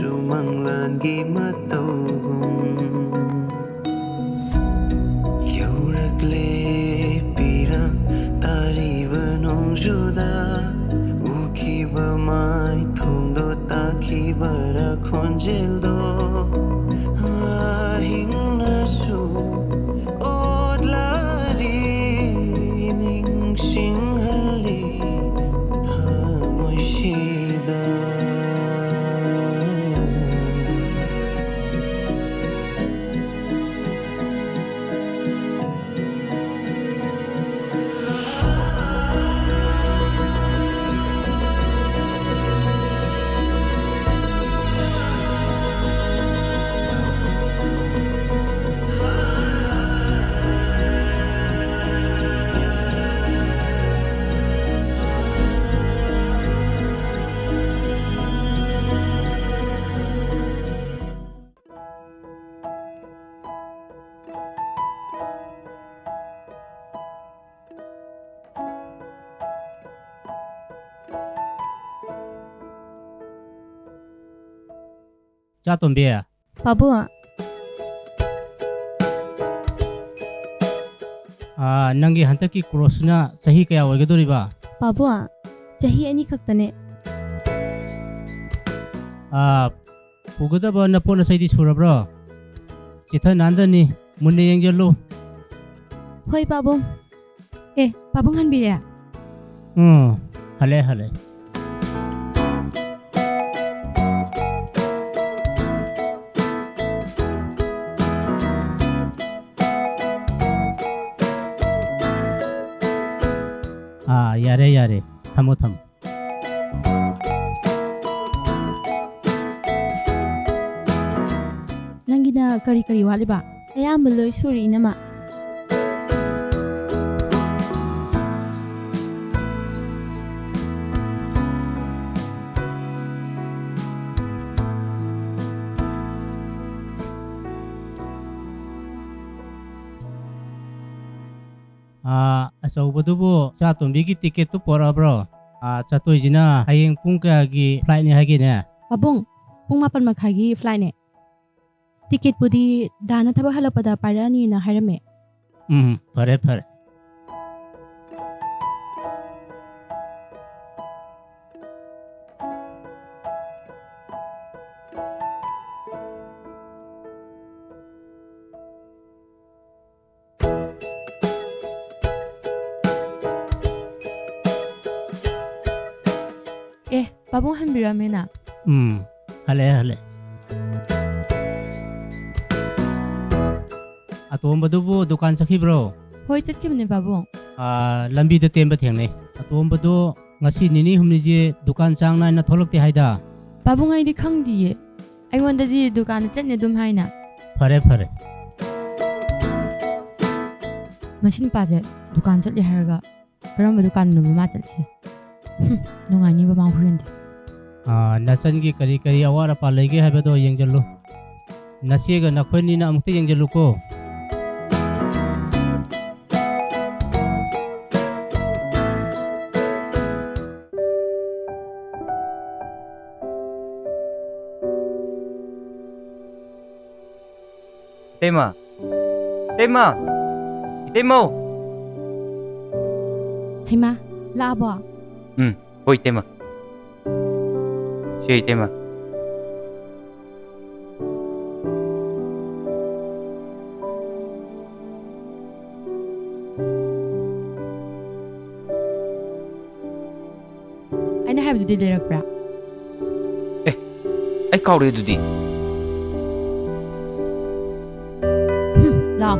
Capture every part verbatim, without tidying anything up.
ꯁꯨꯃꯪꯂꯥꯟꯒꯤ ꯃꯇꯧꯒꯨꯝ ꯌꯧꯔꯛꯂꯦ ꯄꯤꯔꯥꯡ ꯇꯥꯔꯤꯕ ꯅꯣꯡꯖꯨꯗ ꯎꯈꯤꯕ ꯃꯥꯏꯊꯣꯡꯗꯣ ꯇꯥꯈꯤꯕꯔ ꯈꯣꯟꯖꯦꯜꯗꯣ ꯑꯍꯤꯡꯅꯁꯨ ꯑꯣꯠꯂꯔꯤ ꯅꯤꯡꯁꯤꯡꯍꯜꯂꯤ ꯊꯃꯣꯏꯁꯤꯗ꯫ ꯆꯥꯇꯣꯝꯕꯤ꯫ ꯄꯥꯕꯨꯡ꯫ ꯑꯥ, ꯅꯪꯒꯤ ꯍꯟꯗꯛꯀꯤ ꯀ꯭ꯔꯣꯁꯁꯤꯅ ꯆꯍꯤ ꯀꯌꯥ ꯑꯣꯏꯒꯗꯧꯔꯤꯕ? ꯄꯥꯕꯨꯡ, ꯆꯍꯤ ꯑꯅꯤ ꯈꯛꯇꯅꯦ꯫ ꯑꯥ, ꯄꯨꯒꯗꯕ ꯅꯄꯣꯠ ꯅꯆꯩꯗꯤ ꯁꯨꯔꯕ꯭ꯔꯣ? ꯆꯤꯊ ꯅꯥꯟꯗꯅꯤ, ꯃꯨꯟꯅ ꯌꯦꯡꯖꯜꯂꯨ꯫ ꯍꯣꯏ, ꯄꯥꯕꯨꯡ꯫ ꯑꯦ, ꯄꯥꯕꯨꯡ ꯍꯟꯕꯤꯔꯦ? ꯎꯝ, ꯍꯜꯂꯦ, ꯍꯜꯂꯦ꯫ ꯑꯥ, ꯌꯥꯔꯦ, ꯌꯥꯔꯦ꯫ ꯊꯝꯃꯣ, ꯊꯝꯃꯣ꯫ ꯅꯪꯒꯤꯅ ꯀꯔꯤ ꯀꯔꯤ ꯋꯥꯠꯂꯤꯕ? ꯑꯌꯥꯝꯕ ꯂꯣꯏ ꯁꯨꯔꯦ, ꯏꯅꯝꯃ꯫ ꯑꯥ, ꯑꯆꯧꯕꯗꯨꯕꯨ ꯆꯥꯇꯣꯝꯕꯤꯒꯤ ꯇꯤꯀꯦꯠꯇꯨ ꯄꯣꯔꯛꯑꯕ꯭ꯔꯣ? ꯑꯥ, ꯆꯠꯇꯣꯏꯁꯤꯅ ꯍꯌꯦꯡ ꯄꯨꯡ ꯀꯌꯥꯒꯤ ꯐ꯭ꯂꯥꯏꯠꯅꯤ ꯍꯥꯏꯒꯦꯅꯦ? ꯄꯥꯕꯨꯡ, ꯄꯨꯡ ꯃꯥꯄꯟ ꯃꯈꯥꯏꯒꯤ flightꯅꯦ꯫ ꯇꯤꯀꯦꯠꯄꯨꯗꯤ ꯗꯥꯅ ꯊꯕꯛ ꯍꯜꯂꯛꯄꯗ ꯄꯥꯏꯔꯛꯑꯅꯤꯅ ꯍꯥꯏꯔꯝꯃꯦ꯫ ꯎꯝ, ꯐꯔꯦ, ꯐꯔꯦ꯫ ꯑꯦ, ꯄꯥꯕꯨꯡ ꯍꯟꯕꯤꯔꯝꯃꯦꯅ? ꯎꯝ, ꯍꯜꯂꯛꯑꯦ, ꯍꯜꯂꯛꯑꯦ꯫ ꯑꯇꯣꯝꯕꯗꯨꯕꯨ ꯗꯨꯀꯥꯟ ꯆꯠꯈꯤꯕ꯭ꯔꯣ? ꯍꯣꯏ, ꯆꯠꯈꯤꯕꯅꯦ, ꯄꯥꯕꯨꯡ꯫ ꯑꯥ, ꯂꯝꯕꯤꯗ ꯇꯦꯟꯕ ꯊꯦꯡꯅꯩ꯫ ꯑꯇꯣꯝꯕꯗꯨ ꯉꯁꯤ ꯅꯤꯅꯤ ꯍꯨꯝꯅꯤꯁꯦ ꯗꯨꯀꯥꯟ ꯆꯥꯡ ꯅꯥꯏꯅ ꯊꯣꯛꯂꯛꯇꯦ ꯍꯥꯏꯗ꯫ ꯄꯥꯕꯨꯡ, ꯑꯩꯗꯤ ꯈꯪꯗꯤꯌꯦ꯫ ꯑꯩꯉꯣꯟꯗꯗꯤ ꯗꯨꯀꯥꯟꯗ ꯆꯠꯅꯤ ꯑꯗꯨꯝ ꯍꯥꯏꯅ꯫ ꯐꯔꯦ, ꯐꯔꯦ꯫ ꯃꯁꯤ ꯅꯨꯄꯥꯁꯦ ꯗꯨꯀꯥꯟ ꯆꯠꯂꯤ ꯍꯥꯏꯔꯒ ꯀꯔꯝꯕ ꯗꯨꯀꯥꯟꯗꯅꯣ ꯃꯥ ꯆꯠꯂꯤꯁꯦ? ꯍꯨꯝ, ꯅꯨꯡꯉꯥꯏꯅꯤꯕ ꯃꯥ ꯍꯣꯔꯦꯟꯗꯤ꯫ ꯑꯥ, ꯅꯆꯟꯒꯤ ꯀꯔꯤ ꯀꯔꯤ ꯑꯋꯥꯠ ꯑꯄꯥ ꯂꯩꯒꯦ ꯍꯥꯏꯕꯗꯣ ꯌꯦꯡꯖꯜꯂꯨ꯫ ꯅꯆꯦꯒ ꯅꯈꯣꯏꯅꯤꯅ ꯑꯃꯨꯛꯇ ꯌꯦꯡꯖꯜꯂꯨꯀꯣ꯫ ꯏꯇꯩꯃ! ꯏꯇꯩꯃ! ꯏꯇꯩꯃꯧ! ꯍꯩꯃꯥ, ꯂꯥꯛꯑꯕꯣ? ꯎꯝ, ꯍꯣꯏ, ꯏꯇꯩꯃ꯫ ꯁꯦ, ꯏꯇꯩꯃ꯫ ꯑꯩꯅ ꯍꯥꯏꯕꯗꯨꯗꯤ ꯂꯩꯔꯛꯄ꯭ꯔꯥ? ꯑꯦ, ꯑꯩ ꯀꯥꯎꯔꯦ ꯑꯗꯨꯗꯤ꯫ ꯍꯨꯝ, ꯂꯥꯎ꯫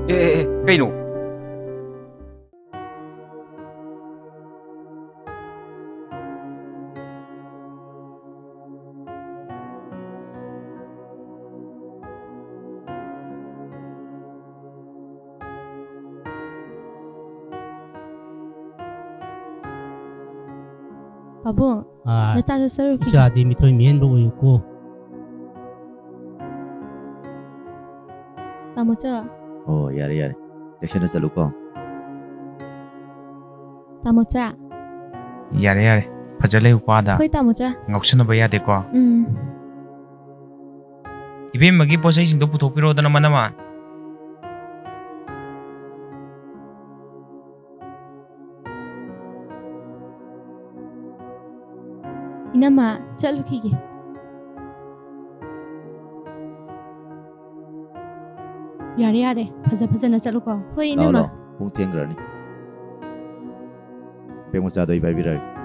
ꯑꯦ, ꯑꯦ, ꯑꯦ, ꯀꯩꯅꯣ? ꯄꯥꯕꯨꯡ, ꯑꯥ, ꯅꯆꯥꯁꯨ ꯆꯠꯂꯨꯈꯤꯒꯦ꯫ ꯏꯆꯥꯗꯤ ꯃꯤꯊꯣꯏ ꯃꯤꯍꯦꯟꯕ ꯑꯣꯏꯌꯨꯀꯣ꯫ ꯇꯥꯃꯣꯆꯥ꯫ ꯑꯣ, ꯌꯥꯔꯦ, ꯌꯥꯔꯦ꯫ ꯆꯦꯛꯁꯤꯟꯅ ꯆꯠꯂꯨꯀꯣ꯫ ꯇꯥꯃꯣꯆꯥ꯫ ꯌꯥꯔꯦ, ꯌꯥꯔꯦ꯫ ꯐꯖ ꯂꯩꯌꯨꯀꯣ ꯑꯥꯗ꯫ ꯍꯣꯏ, ꯇꯥꯃꯣꯆꯥ꯫ ꯉꯥꯎꯁꯟꯅꯕ ꯌꯥꯗꯦꯀꯣ꯫ ꯎꯝ꯫ ꯏꯕꯦꯝꯃꯒꯤ ꯄꯣꯠꯆꯩꯁꯤꯡꯗꯣ ꯄꯨꯊꯣꯛꯄꯤꯔꯣꯗꯅ, ꯃꯅꯝꯃ꯫ ꯏꯅꯝꯃ, ꯆꯠꯂꯨꯈꯤꯒꯦ꯫ ꯌꯥꯔꯦ, ꯌꯥꯔꯦ, ꯐꯖ ꯐꯖꯅ ꯆꯠꯂꯨꯀꯣ꯫ ꯍꯣꯏ, ꯂꯥꯛꯑꯣ, ꯏꯅꯝꯃ꯫ ꯂꯥꯛꯑꯣ, ꯄꯨꯡ ꯊꯦꯡꯈ꯭ꯔꯅꯤ꯫ ꯕꯦꯛ ꯃꯆꯥꯗꯣ ꯑꯩ ꯄꯥꯏꯕꯤꯔꯛꯑꯒꯦ꯫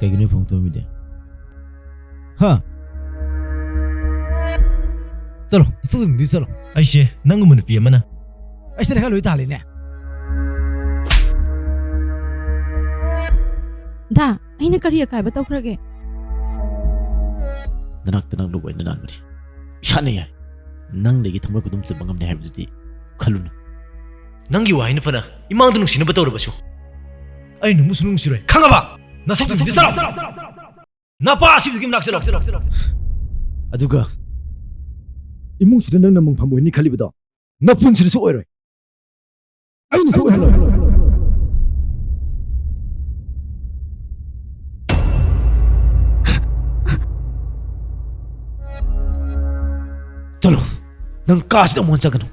ꯀꯩꯒꯤꯅꯣ ꯐꯣꯟ ꯇꯧꯔꯝꯃꯤꯗꯤ? ꯍꯥ? ꯆꯠꯂꯣ, ꯅꯁꯛꯁꯤꯡꯗꯨꯗꯤ ꯆꯠꯂꯣ꯫ ꯑꯩꯁꯦ ꯅꯪꯒꯨꯝꯕ ꯅꯨꯄꯤ ꯑꯃꯅ꯫ ꯑꯩꯁꯦ ꯅꯪ ꯂꯣꯏ ꯇꯥꯜꯂꯤꯅꯦ꯫ ꯗꯥ, ꯑꯩꯅ ꯀꯔꯤ ꯑꯀꯥꯏꯕ ꯇꯧꯈ꯭ꯔꯒꯦ? ꯅꯅꯥꯛꯇ ꯅꯪ ꯂꯨꯕ ꯑꯩꯅ ꯂꯥꯟꯕꯅꯤ꯫ ꯏꯁꯥꯅ ꯌꯥꯏ꯫ ꯅꯪꯗꯒꯤ ꯊꯃꯣꯏ ꯈꯨꯗꯨꯝ ꯆꯟꯕ ꯉꯝꯅꯤ ꯍꯥꯏꯕꯗꯨꯗꯤ ꯈꯜꯂꯨꯅꯨ꯫ ꯅꯪꯒꯤ ꯋꯥꯍꯩꯅ ꯐꯅ ꯏꯃꯥꯡꯗ ꯅꯨꯡꯁꯤꯅꯕ ꯇꯧꯔꯕꯁꯨ, ꯑꯩ ꯅꯪꯕꯨꯁꯨ ꯅꯨꯡꯁꯤꯔꯣꯏ꯫ ꯈꯪꯉꯕ? ꯅꯁꯛꯇꯨ ꯆꯠꯂꯣ꯫ ꯅꯄꯥ ꯑꯁꯤꯕꯨꯗꯒꯤ ꯃꯅꯥꯛ ꯆꯠꯂꯣ꯫ ꯑꯗꯨꯒ ꯏꯃꯨꯡꯁꯤꯗ ꯅꯪꯅ ꯃꯪꯐꯝ ꯑꯣꯏꯅꯤ ꯈꯜꯂꯤꯕꯗꯣ ꯅꯄꯨꯟꯁꯤꯗꯁꯨ ꯑꯣꯏꯔꯣꯏ꯫ ꯑꯩꯅꯁꯨ ꯑꯣꯏꯍꯜꯂꯣꯏ꯫ ꯆꯠꯂꯣ, ꯅꯪ ꯀꯥꯁꯤꯗ ꯑꯃꯨꯛ ꯍꯟꯅ ꯆꯠꯀꯅꯨ꯫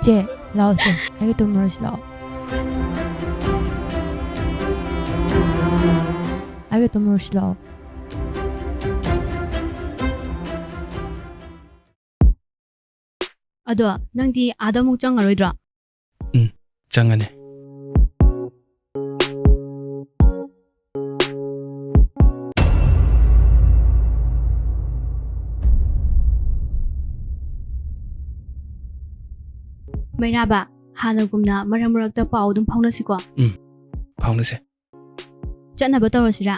ꯏꯆꯦ, ꯂꯥꯛꯑꯣ ꯏꯆꯦ, ꯑꯩꯒ ꯇꯨꯝꯃꯨꯔꯁꯤ ꯂꯥꯛꯑꯣ꯫ ꯑꯩꯒ ꯇꯨꯝꯃꯨꯔꯁꯤ ꯂꯥꯛꯑꯣ꯫ ꯑꯗꯣ ꯅꯪꯗꯤ ꯑꯥꯗ ꯑꯃꯨꯛ ꯆꯪꯉꯔꯣꯏꯗ꯭ꯔꯣ? ꯎꯝ, ꯆꯪꯉꯅꯤ꯫ ꯃꯩꯔꯥꯕ, ꯍꯥꯟꯅꯒꯨꯝꯅ ꯃꯔꯛ ꯃꯔꯛꯇ ꯄꯥꯎ ꯑꯗꯨꯝ ꯐꯥꯎꯅꯁꯤꯀꯣ꯫ ꯎꯝ, ꯐꯥꯎꯅꯁꯦ꯫ ꯆꯠꯅꯕ ꯇꯧꯔꯁꯤꯔꯥ?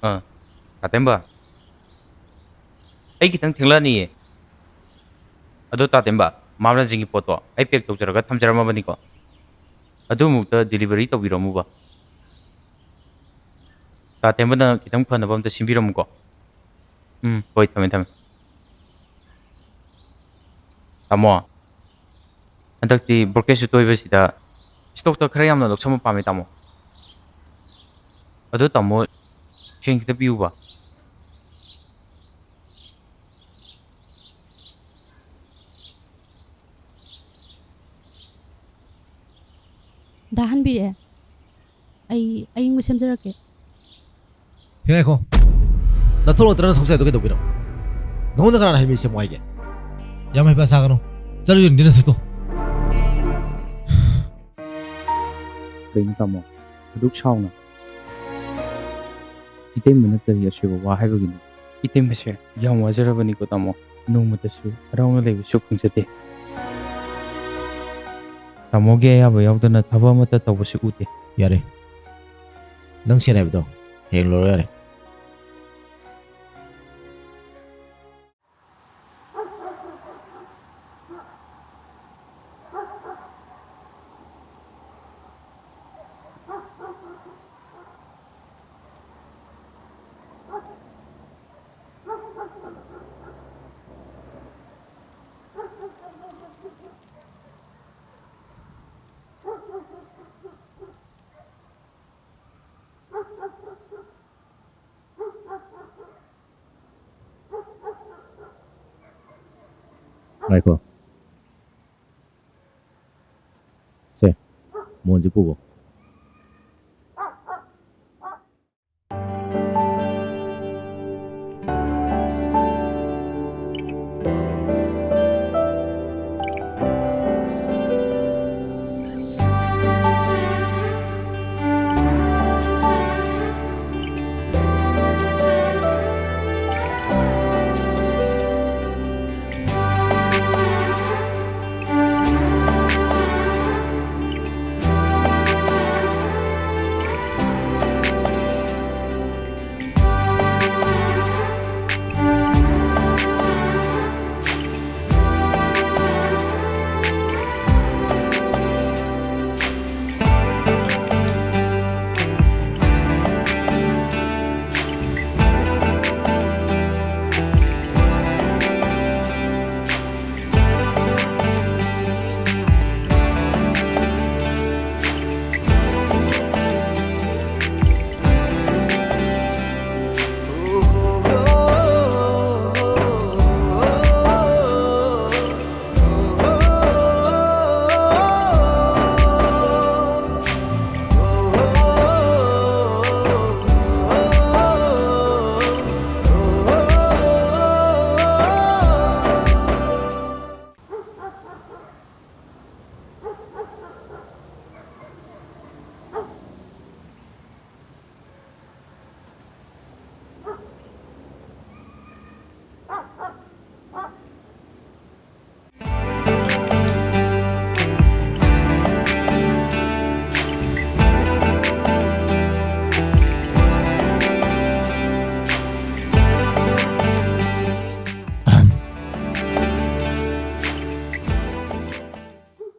ꯑꯥ, ꯇꯥꯇꯦꯝꯕ, ꯑꯩ ꯈꯤꯇꯪ ꯊꯦꯡꯂꯛꯑꯅꯤꯌꯦ꯫ ꯑꯗꯣ ꯇꯥꯇꯦꯝꯕ, ꯃꯥꯝꯂꯥꯖꯤꯡꯒꯤ ꯄꯣꯠꯇꯣ ꯑꯩ ꯄꯦꯛ ꯇꯧꯖꯔꯒ ꯊꯝꯖꯔꯝꯃꯕꯅꯤꯀꯣ, ꯑꯗꯨ ꯑꯃꯨꯛꯇ ꯗꯤꯂꯤꯚꯔꯤ ꯇꯧꯕꯤꯔꯝꯃꯨꯕ꯫ ꯇꯥꯇꯦꯝꯕꯅ ꯈꯤꯇꯪ ꯐꯅꯕ ꯑꯝꯇ ꯁꯤꯟꯕꯤꯔꯝꯃꯨꯀꯣ꯫ ꯎꯝ, ꯍꯣꯏ, ꯊꯝꯃꯦ, ꯊꯝꯃꯦ꯫ ꯇꯥꯃꯣ, ꯍꯟꯗꯛꯇꯤ ꯕ꯭ꯔꯣꯀꯦꯖꯁꯨ ꯇꯣꯏꯕꯁꯤꯗ ꯏꯁꯇꯣꯛꯇ ꯈꯔ ꯌꯥꯝꯅ ꯂꯧꯁꯟꯕ ꯄꯥꯝꯃꯦ, ꯇꯥꯃꯣ꯫ ꯑꯗꯣ ꯇꯥꯃꯣ, ꯁꯦꯟ ꯈꯤꯇ ꯄꯤꯌꯨꯕ꯫ ꯗꯥ ꯍꯟꯕꯤꯔꯦ, ꯑꯩ ꯑꯌꯤꯡꯕ ꯁꯦꯝꯖꯔꯛꯀꯦ꯫ ꯍꯦ, ꯉꯥꯏꯈꯣ꯫ ꯅꯊꯣꯛ ꯂꯧꯇꯅ ꯅꯊꯧ ꯆꯥꯏꯗꯣ ꯀꯩꯗꯧꯕꯤꯅꯣ? ꯅꯉꯣꯟꯗ ꯀꯅꯥꯅ ꯍꯩ ꯃꯍꯤ ꯁꯦꯝꯃꯣ ꯍꯥꯏꯒꯦ? ꯌꯥꯝ ꯍꯩꯄꯥ ꯁꯥꯒꯅꯨ꯫ ꯆꯠꯂꯨ, ꯌꯨꯝꯗ ꯅꯁꯛꯇꯣ꯫ ꯀꯩꯅꯣ ꯇꯥꯃꯣ? ꯑꯗꯨꯛ ꯁꯥꯎꯅ? ꯏꯇꯩꯃꯅ ꯀꯔꯤ ꯑꯁꯣꯏꯕ ꯋꯥ ꯍꯥꯏꯕꯒꯤꯅꯣ? ꯏꯇꯩꯃꯁꯦ ꯌꯥꯝ ꯋꯥꯖꯔꯕꯅꯤꯀꯣ ꯇꯥꯃꯣ꯫ ꯅꯣꯡꯃꯇꯁꯨ ꯍꯔꯥꯎꯅ ꯂꯩꯕꯁꯨ ꯐꯪꯖꯗꯦ꯫ ꯇꯥꯃꯣꯒꯤ ꯑꯌꯥꯕ ꯌꯥꯎꯗꯅ ꯊꯕꯛ ꯑꯃꯠꯇ ꯇꯧꯕꯁꯨ ꯎꯗꯦ꯫ ꯌꯥꯔꯦ꯫ ꯅꯪ ꯁꯦꯟ ꯍꯥꯏꯕꯗꯣ ꯍꯌꯦꯡ ꯂꯧꯔꯣ ꯌꯥꯔꯦ꯫ ꯉꯥꯏꯈꯣ꯫ ꯁꯦ, ꯃꯣꯟꯁꯦ ꯄꯨꯒꯣ꯫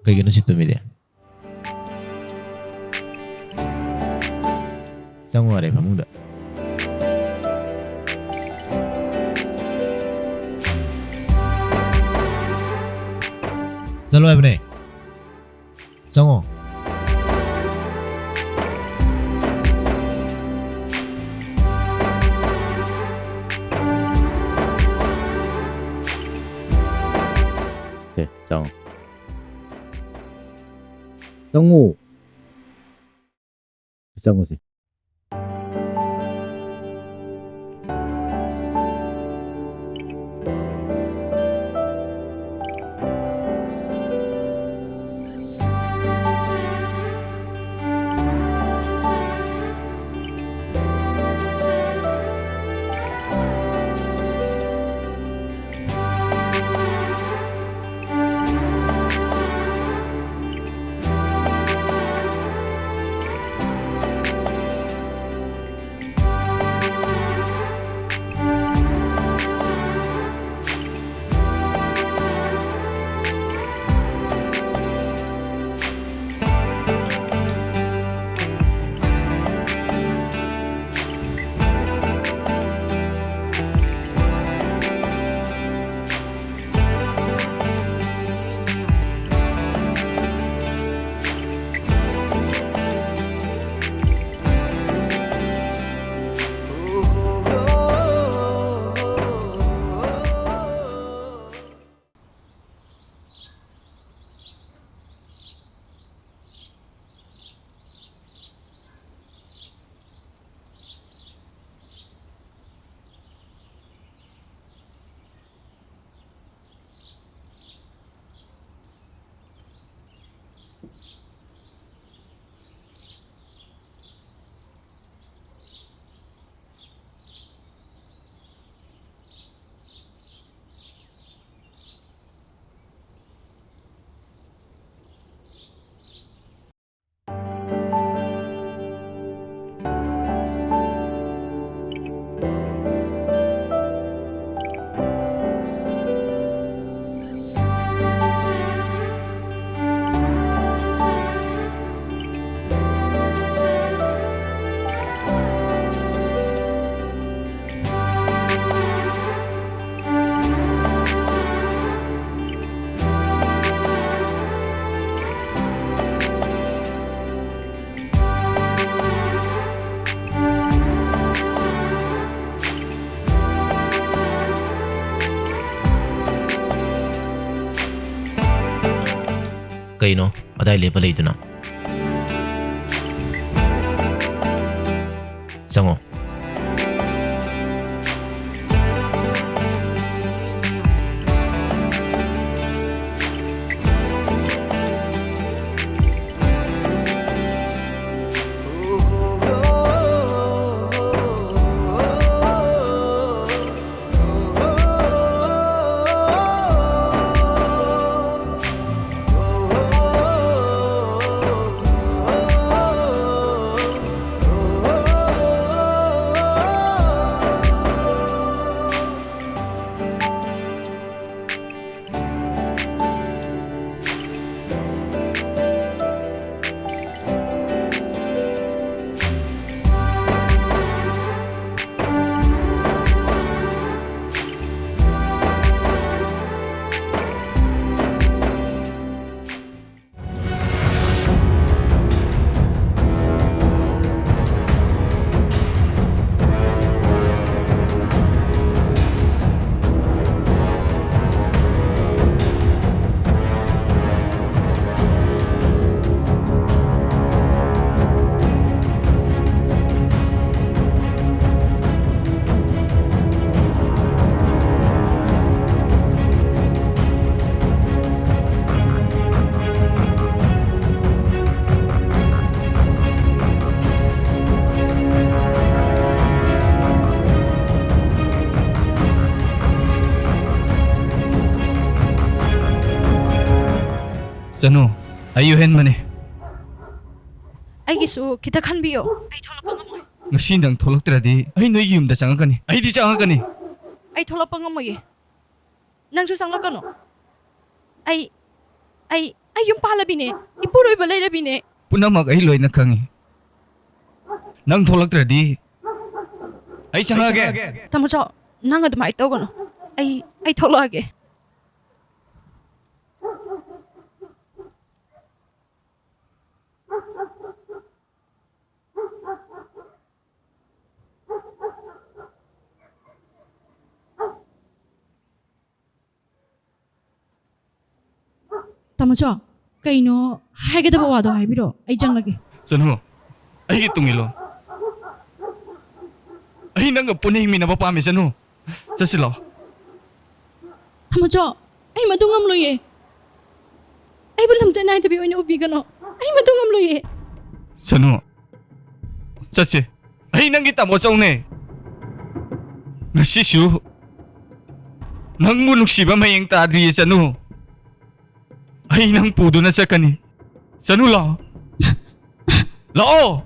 ꯀꯩꯒꯤꯅꯣ ꯁꯤ ꯇꯨꯝꯃꯤꯗꯤ? ꯆꯪꯉꯣ ꯌꯥꯔꯦ ꯐꯃꯨꯡꯗ꯫ ꯆꯠꯂꯣ ꯍꯥꯏꯕꯅꯦ꯫ ꯆꯪꯉꯣ꯫ ꯆꯪꯉꯨ꯫ ꯆꯪꯉꯨꯁꯦ꯫ ꯀꯩꯅꯣ ꯑꯗꯥꯏ ꯂꯦꯞꯄ ꯂꯩꯗꯨꯅ? ꯆꯪꯉꯣ꯫ ꯆꯅꯨ, ꯑꯩ ꯌꯨꯍꯦꯟꯕꯅꯦ꯫ ꯑꯩꯒꯤꯁꯨ ꯈꯤꯇ ꯈꯟꯕꯤꯌꯣ꯫ ꯑꯩ ꯊꯣꯛꯂꯛꯄ ꯉꯝꯃꯣꯏ꯫ ꯉꯁꯤ ꯅꯪ ꯊꯣꯛꯂꯛꯇ꯭ꯔꯗꯤ ꯑꯩ ꯅꯣꯏꯒꯤ ꯌꯨꯝꯗ ꯆꯪꯉꯛꯀꯅꯤ꯫ ꯑꯩꯗꯤ ꯆꯪꯉꯛꯀꯅꯤ꯫ ꯑꯩ ꯊꯣꯛꯂꯛꯄ ꯉꯝꯃꯣꯏꯌꯦ꯫ ꯅꯪꯁꯨ ꯆꯪꯂꯛꯀꯅꯨ꯫ ꯑꯩ, ꯑꯩ, ꯑꯩ ꯌꯨꯝ ꯄꯥꯜꯂꯕꯤꯅꯦ꯫ ꯏꯄꯨꯔꯣꯏꯕ ꯂꯩꯔꯕꯤꯅꯦ꯫ ꯄꯨꯝꯅꯃꯛ ꯑꯩ ꯂꯣꯏꯅ ꯈꯪꯉꯤ꯫ ꯅꯪ ꯊꯣꯛꯂꯛꯇ꯭ꯔꯗꯤ ꯑꯩ ꯆꯪꯉꯛꯑꯒꯦ꯫ ꯇꯥꯃꯣ ꯆꯥꯎ, ꯅꯪ ꯑꯗꯨꯃꯥꯏꯅ ꯇꯧꯒꯅꯨ꯫ ꯑꯩ, ꯑꯩ ꯊꯣꯛꯂꯛꯑꯒꯦ꯫ ꯇꯥꯃꯣ ꯆꯥꯎ, ꯀꯩꯅꯣ? ꯍꯥꯏꯒꯗꯕ ꯋꯥꯗꯣ ꯍꯥꯏꯕꯤꯔꯣ, ꯑꯩ ꯆꯪꯂꯒꯦ꯫ ꯆꯅꯨ, ꯑꯩꯒꯤ ꯇꯨꯡ ꯏꯜꯂꯣ꯫ ꯑꯩ ꯅꯪꯒ ꯄꯨꯟꯅ ꯍꯤꯡꯃꯤꯟꯅꯕ ꯄꯥꯝꯃꯦ, ꯆꯅꯨ꯫ ꯆꯠꯁꯤ ꯂꯥꯛꯑꯣ꯫ ꯊꯝꯃꯣꯆꯧ, ꯑꯩ ꯃꯗꯨ ꯉꯝꯂꯣꯏꯌꯦ꯫ ꯑꯩꯕꯨ ꯂꯝꯆꯠ ꯅꯥꯏꯗꯕꯤ ꯑꯣꯏꯅ ꯎꯕꯤꯒꯅꯨ꯫ ꯑꯩ ꯃꯗꯨ ꯉꯝꯂꯣꯏꯌꯦ꯫ ꯆꯅꯨ, ꯆꯠꯁꯤ꯫ ꯑꯩ ꯅꯪꯒꯤ ꯇꯥꯃꯣꯆꯧꯅꯦ꯫ ꯉꯁꯤꯁꯨ ꯅꯪꯕꯨ ꯅꯨꯡꯁꯤꯕ ꯃꯌꯦꯡ ꯇꯥꯗ꯭ꯔꯤꯌꯦ, ꯆꯅꯨ꯫ ꯑꯩ ꯅꯪ ꯄꯨꯗꯨꯅ ꯆꯠꯀꯅꯤ꯫ ꯆꯅꯨ, ꯂꯥꯛꯑꯣ꯫ ꯂꯥꯛꯑꯣ꯫